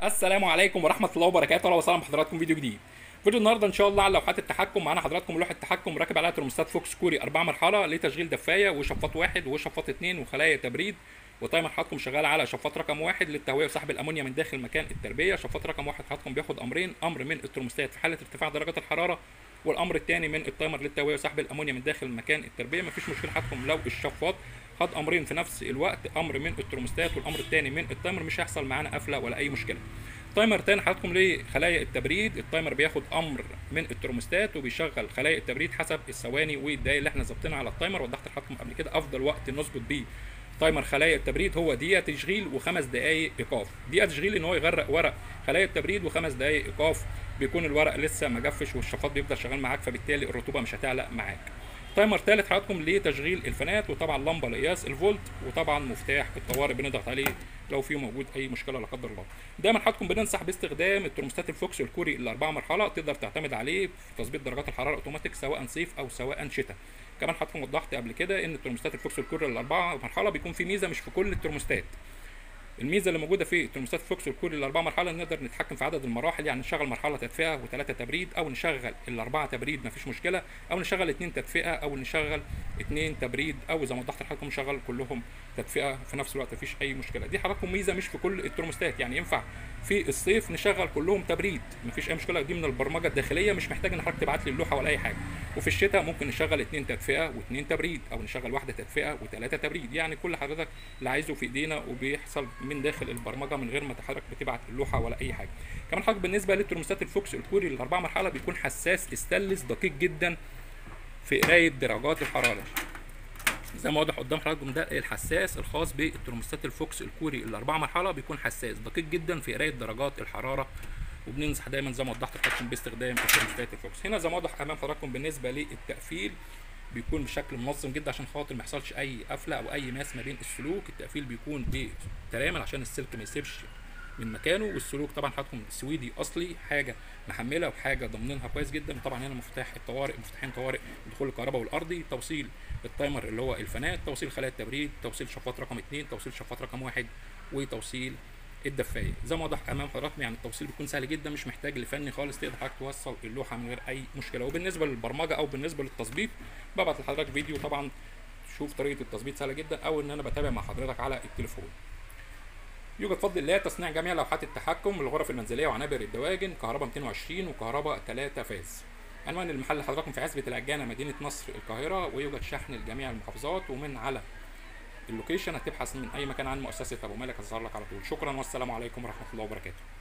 السلام عليكم ورحمة الله وبركاته. اهلا وسهلا بحضراتكم فيديو جديد. فيديو النهارده ان شاء الله على لوحات التحكم. معانا حضراتكم لوحة تحكم راكب عليها ترموستات فوكس كوري 4 مرحلة لتشغيل دفايه وشفاط 1 وشفاط 2 وخلايا تبريد، و timer حضراتكم شغال على شفاط رقم 1 للتهويه وسحب الامونيا من داخل مكان التربية. شفاط رقم 1 حضراتكم بياخد امرين، امر من الترموستات في حاله ارتفاع درجات الحرارة، والامر الثاني من ال timer للتهويه وسحب الامونيا من داخل مكان التربية. مفيش مشكلة حضراتكم لو الشفاط خد امرين في نفس الوقت، امر من الترموستات والامر الثاني من ال timer، مش هيحصل معانا قفله ولا اي مشكلة. timer تاني حضراتكم لخلايا التبريد، ال timer بياخد امر من الترموستات وبيشغل خلايا التبريد حسب الثواني والدقايق اللي احنا ظابطينها على ال timer. وضحت لحضراتكم قبل كده افضل وقت نظبط بيه timer خلايا التبريد هو دقيقة تشغيل وخمس دقائق ايقاف. دقيقة تشغيل ان هو يغرق ورق خلايا التبريد، وخمس دقائق ايقاف بيكون الورق لسه ما جفش والشفاط بيفضل شغال معاك، فبالتالي الرطوبة مش هتعلق معاك. timer ثالث حضراتكم لتشغيل الفانات، وطبعا لمبة لقياس الفولت، وطبعا مفتاح الطوارئ بنضغط عليه لو في موجود اي مشكلة لا قدر الله. دايما حضراتكم بننصح باستخدام الترموستات الفوكس الكوري الاربع مرحلة، تقدر تعتمد عليه في تظبيط درجات الحرارة اوتوماتيك سواء صيف او سواء شتاء. كمان حضراتكم وضحت قبل كده ان الترموستات الفوكس الكوري الاربع مرحلة بيكون في ميزة مش في كل الترموستات. الميزة اللي موجودة في ترموستات فوكس الكوري الاربع مرحلة نقدر نتحكم في عدد المراحل، يعني نشغل مرحلة تدفئه وثلاثة تبريد، او نشغل الاربعة تبريد مفيش مشكلة، او نشغل 2 تدفئه، او نشغل 2 تبريد، او زي ما وضحت لحضراتكم نشغل كلهم تدفئه في نفس الوقت مفيش اي مشكلة. دي حضراتكم ميزة مش في كل الترموستات، يعني ينفع في الصيف نشغل كلهم تبريد مفيش اي مشكلة، دي من البرمجة الداخلية مش محتاج ان حضرتك تبعت لي اللوحة ولا اي حاجة. وفي الشتاء ممكن نشغل 2 تدفئه و2 تبريد، او نشغل 1 تدفئه و3 تبريد، يعني كل حضرتك اللي عايزه في ايدينا وبيحصل من داخل البرمجة من غير ما حضرتك بتبعت اللوحة ولا اي حاجة. كمان حضرتك بالنسبة للترموستات الفوكس الكوري الاربع مرحلة بيكون حساس استانلس دقيق جدا في قرايه درجات الحرارة. زي ما واضح قدام حضراتكم ده الحساس الخاص بالترموستات الفوكس الكوري الاربع مرحلة، بيكون حساس دقيق جدا في قرايه درجات الحرارة، وبننصح دايما زي ما وضحت لحضراتكم باستخدام الترموستات الفوكس. هنا زي ما واضح امام حضراتكم بالنسبة للتقفيل بيكون بشكل منظم جدا عشان خاطر ما يحصلش اي قفله او اي ماس ما بين السلوك. التقفيل بيكون بترامل عشان السلك ما يسيبش من مكانه، والسلوك طبعا حضراتكم سويدي اصلي، حاجة محمله وحاجه ضامنينها كويس جدا. طبعا هنا مفتاح الطوارئ، مفتاحين طوارئ دخول الكهرباء والارضي، توصيل ال timer اللي هو الفانات، توصيل خلايا التبريد، توصيل شفاط رقم 2، توصيل شفاط رقم 1، وتوصيل الدفايه. زي ما وضح امام حضراتكم يعني التوصيل بيكون سهل جدا، مش محتاج لفني خالص، تقدر حضرتك توصل اللوحة من غير اي مشكلة. وبالنسبة للبرمجه او بالنسبة للتظبيط ببعت لحضرتك فيديو طبعا تشوف طريقه التظبيط سهلة جدا، او ان انا بتابع مع حضرتك على التليفون. يوجد بفضل الله تصنيع جميع لوحات التحكم للغرف المنزلية وعنابر الدواجن، كهرباء 220 وكهرباء 3 فاز. عنوان المحل حضراتكم في عزبه العجانه مدينة نصر القاهرة، ويوجد شحن لجميع المحافظات، ومن على ال location هتبحث من اي مكان عن مؤسسة ابو مالك هتظهر لك على طول. شكرا والسلام عليكم ورحمة الله وبركاته.